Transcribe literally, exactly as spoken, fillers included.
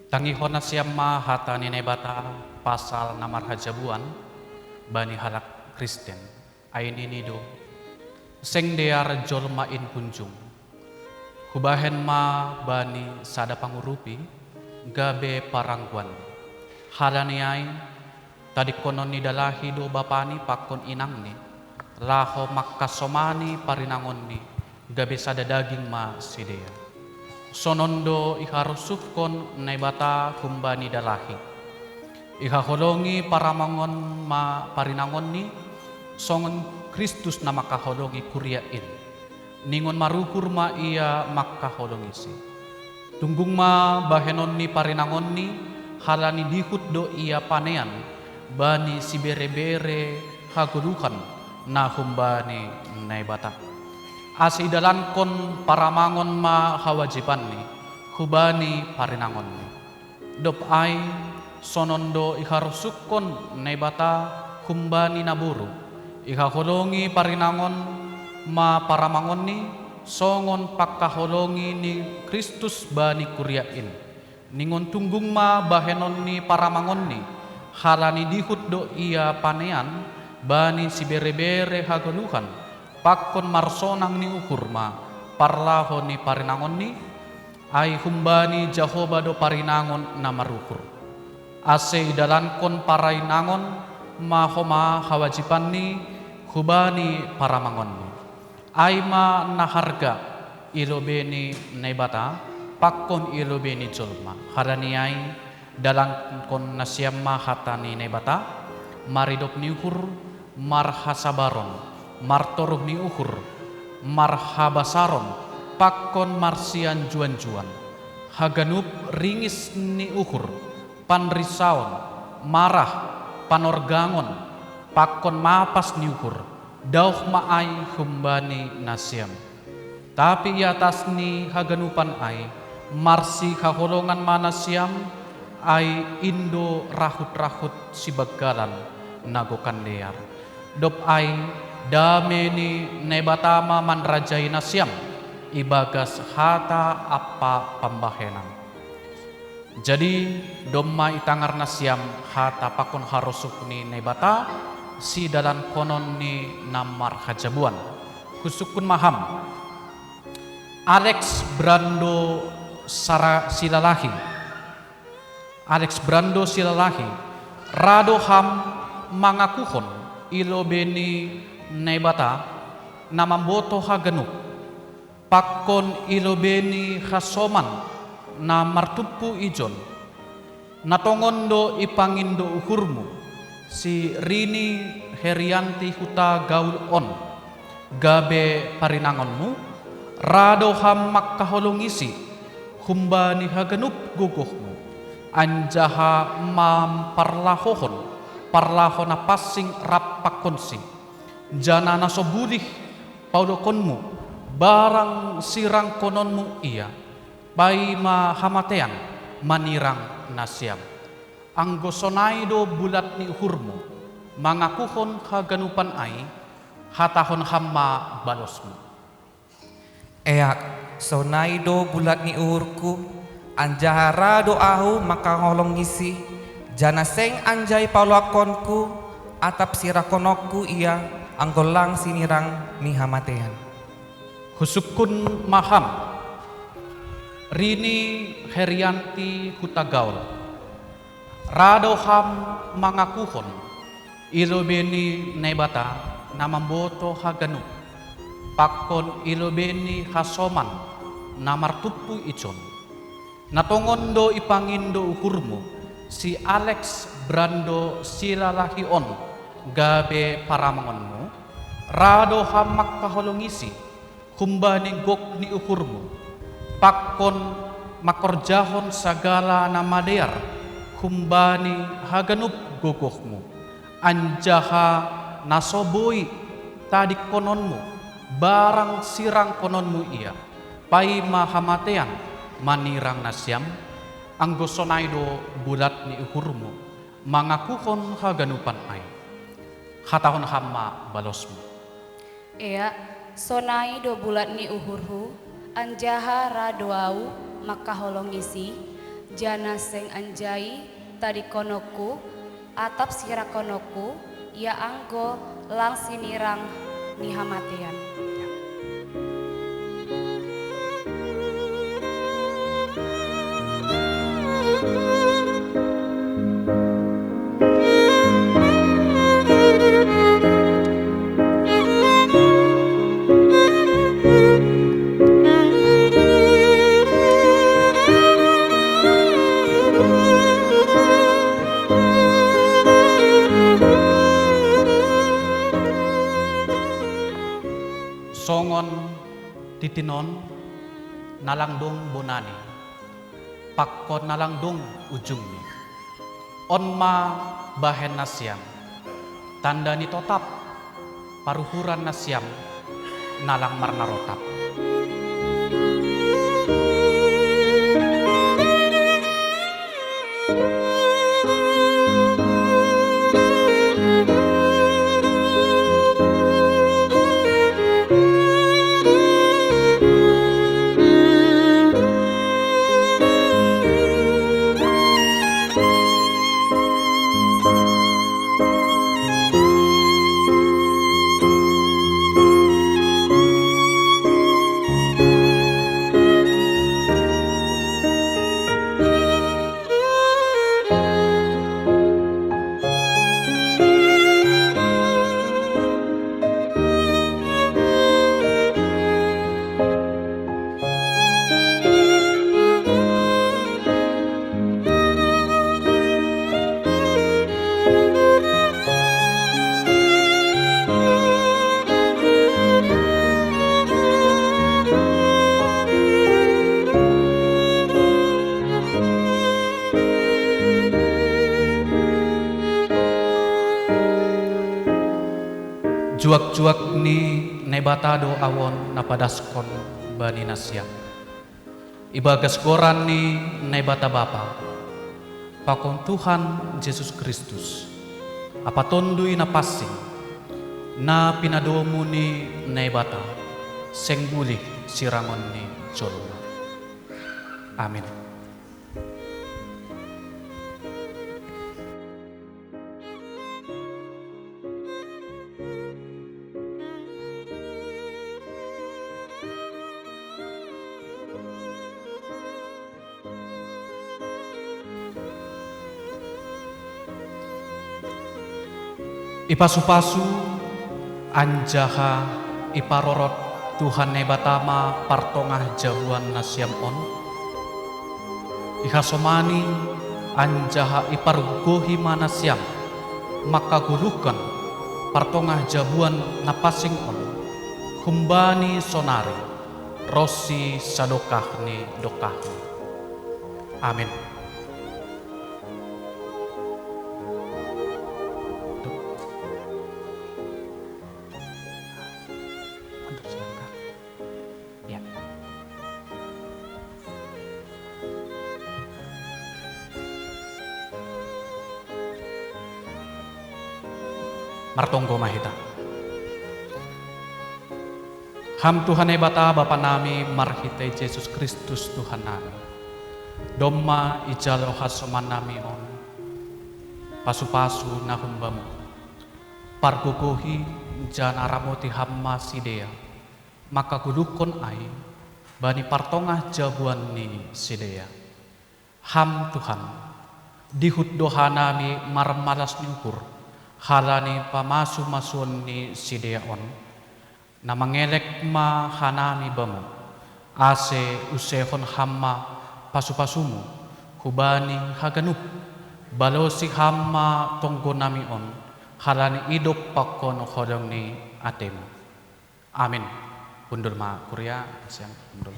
Tangihon nasiam ma hata ni Naibata pasal na marhajabuan bani halak Kristen. Ai nini do: Seng dear jolma in punjung. Hubahen ma bani sada pangurupi gabe parangguan. Halani ai, tadingkonon ni dalahi do bapani pakon inangni, laho mangkasomani parinangonni, gabe sada daging ma sidea. Sonon do iharosuhkon Naibata humbani dalahi. Ihaholongi paramangon ma parinangonni, songon Kristus na mangkaholongi kuria in. Ningon maruhur ma ia mangkaholongisi. Tunggung ma bahenon ni parinangonni, halani dihut do ia panean bani siberebere hagoluhan na humbani Naibata. Ase idalankon paramangon ma hawajibanni hubani parinangonni. Dob ai, sonon do iharosuhkon Naibata humbani naboru. Ihaholongi parinangon ma paramangonni, songon pangkaholongi ni Kristus bani kuria in. Ningon tunggung ma bahenon ni paramangonni, halani dihut do ia panean bani siberebere hagoluhan, pakon marsonang ni uhur ma parlaho ni parinangonni, ai humbani Jahowa do parinangon na maruhur. Ase idalankon parinangon ma homa hawajibanni hubani paramangonni. Ai ma na harga i lobei ni Naibata pakon i lobei ni jolma. Halani ai, dalankon nasiam ma hata ni Naibata, maridop ni uhur, marhasabaron, martoruh ni uhur, marhabasaron, pakon marsianjuanjuan, haganup ringis ni uhur, panrisaon, marah, panorgangon, pakon mapas ni uhur, dauh ma ai humbani nasiam. Tapi i atas ni haganupan ai, marsihaholongan ma nasiam, ai in do rahut-rahut sibanggalan na gokan dear. Dob ai, dame ni Naibata ma manrajai nasiam ibagas hata ampa pambahenan. Jadi, domma itangar nasiam hata pakon harosuh ni Naibata, sidalankonon ni na marhajabuan. Husungkun ma ham. Alex Brando Sara-, Silalahi. Alex Brando Silalahi, ra do ham mangakuhon i lobei ni Naibata na mamboto haganup, pakon i lobei ni hasoman na martumpu ijon. Na tongon do ipangindo uhurmu, si Rini Herianti Hutagaul on, gabe parinangonmu, ra do ham mangkaholongisi humbani haganup gogohmu, anjaha mamparlahohon parlaho na pansing rap pakonsi, janah na so bulih paulakonmu, barang sirangkononmu ia, paima hamatean manirang nasiam. Anggo sonai do bulat ni uhurmu mangakuhon haganupan ai, hatahon ham ma balosmu. Eak, sonai do bulat ni uhurku, anjaha ra do ahu mangkaholongisi, janah seng anjai paulakonku, atap sirangkononku ia, anggo lang sinirang ni hamatean. Husungkun ma ham. Rini Herianti Hutagaul. Ra do ham mangakuhon i lobei ni Naibata na mamboto haganup, pakon i lobei ni hasoman na martumpu ijon. Na tongon do ipangindo uhurmu, si Alex Brando Silalahi on, gabe paramangonmu, ra do ham mangkaholongisi humbani gok ni uhurmu, pakon mangkorjahon sagala na madear humbani haganup gogohmu, anjaha na so boi tadingkononmu, barang sirangkononmu ia, paima hamatean manirang nasiam, anggo sonai do bulat ni uhurmu mangakuhon haganupan ai. Hatahon ham ma balosmu. Eak, sonai do bulat ni uhurhu, anjaha ra do ahu mangkaholongisi, Jana seng anjai tadikonoku, atap sirakonoku, ia anggo lang sinirang ni hamatean. Songon titinon na lang dong bonani, pakon na lang dong ujungni. On ma bahen nasiam, tanda ni totap, paruhuran nasiam na lang marnarotap. Juak-juak ni Naibata do awon na padaskon bani nasiam. Ibagas goran ni Naibata Bapa, pakon Tuhan Jesus Kristus, ampa Tonduy Napansing, na pinadomu ni Naibata, seng bulih sirangon ni jolma. Amin. Ipasu-pasu anjaha iparorot Tuhan Naibata ma partongah jabuan nasiam on. Ihasomani anjaha ipargohi ma nasiam mangkagoluhkon partongah jabuan na pansing on humbani sonari ronsi sadokah ni dokahni. Amin. Mundur selangkah. Ya. Martonggo ma hita. Ham Tuhan Naibata Bapa nami marhitei Jesus Kristus Tuhan nami. Domma ijalo hasomannami on pasu-pasu na humbamu. Pargogohi jala ramoti ham ma sidea, mangkagoluhkon ai bani partongah jabuan ni sidea. Ham Tuhan, dihut do hanami marmalas ni uhur, halani pamasu-masuon ni sidea on, na mangelek ma hanami bamu, ase usehon ham ma pasu-pasumu hubani haganup, balosi ham ma tonggonami on, halani idop pakon holong ni atemu. Amin. Hundul ma kuria, siang hundul.